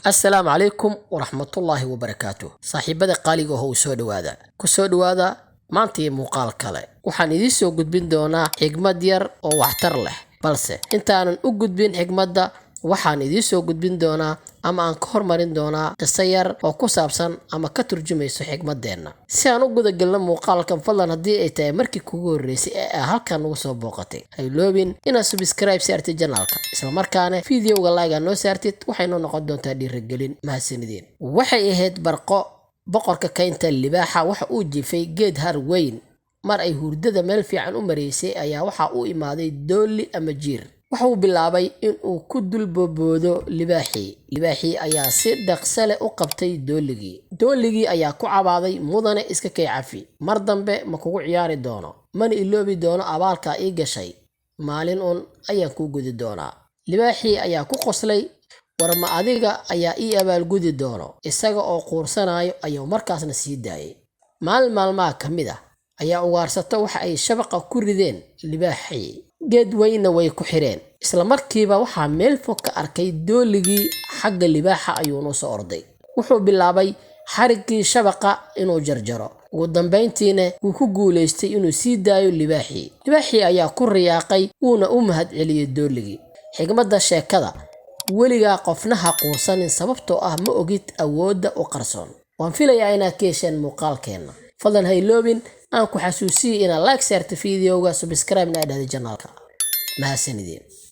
Assalaamu calaykum waraxmatullaahi wabarakaatu. Saaxiibada qaaliga ah, soo dhowaada, ku soo dhowaada maanta iyo muuqaal kale. Waxaan idiin soo gudbin doonaa xigmad yar oo waxtar leh, balse intaanan u gudbin xigmadda, waxaan idiin soo gudbin doonaa ama aan ka hormarin doonaa qiso yar oo ku saabsan ama ka turjumayso xigmadeenna. Si aan u gudagelno muuqaalkan, fadlan haddii ay tahay markii kugu horreysay ee aa halkan nagu soo booqatay, ha iloobin inaad subscribe saartid channelka, islamarkaana videoga like noo saartid. Waxay noo noqon doontaa dhiirigelin. Mahadsanideen. Waxay ahayd barqo. Boqorka kaynta libaaxa waxa uu jifay geed har weyn. Mar ay hurdada meel fiican u maraysay ayaa waxa uu imaaday doolli ama jiir. Waxa uu bilaabay in uu ku dul booboodo libaaxii. Libaaxii ayaa si dhaqso leh u qabtay dooligii. Dooligii ayaa ku cabaaday: "Mudane, iska kay cafi, mar dambe ma kugu ciyaari doono, mana iloobi doono abaalkaa ii gashay, maalin uun ayaan kuu gudi doonaa." Libaaxii ayaa ku qoslay: "War ma adiga ayaa ii abaalgudi doono?" Isaga oo quursanayo ayuu markaasna sii daayay. Maalin maalmaha ka mid ah ayaa ugaarsato waxa ay shabaqa ku rideen libaaxii, geed weynna way ku xireen. Isla markiiba waxaa meel fog ka arkay dooligii. Xagga libaaxa ayuuna soo orday. Wuxuu bilaabay xariggii shabaqa inuu jarjaro. Ugu dambayntiina wuu ku guulaystay inuu sii daayo libaaxii. Libaaxii ayaa ku riyaaqay, wuuna u mahadceliyey dooligii. Xigmadda sheekada: weligaa qofna ha quursanin, sababtoo ah ma ogid awoodda u qarsoon. Waan filayaa inaad ka hesheen muuqaalkeenna. Fadlan ha iloobin, aan ku xasuusiyey, inaad like saarta videoga, subscribe-na aad dhahday channelka. Mahadsanideen.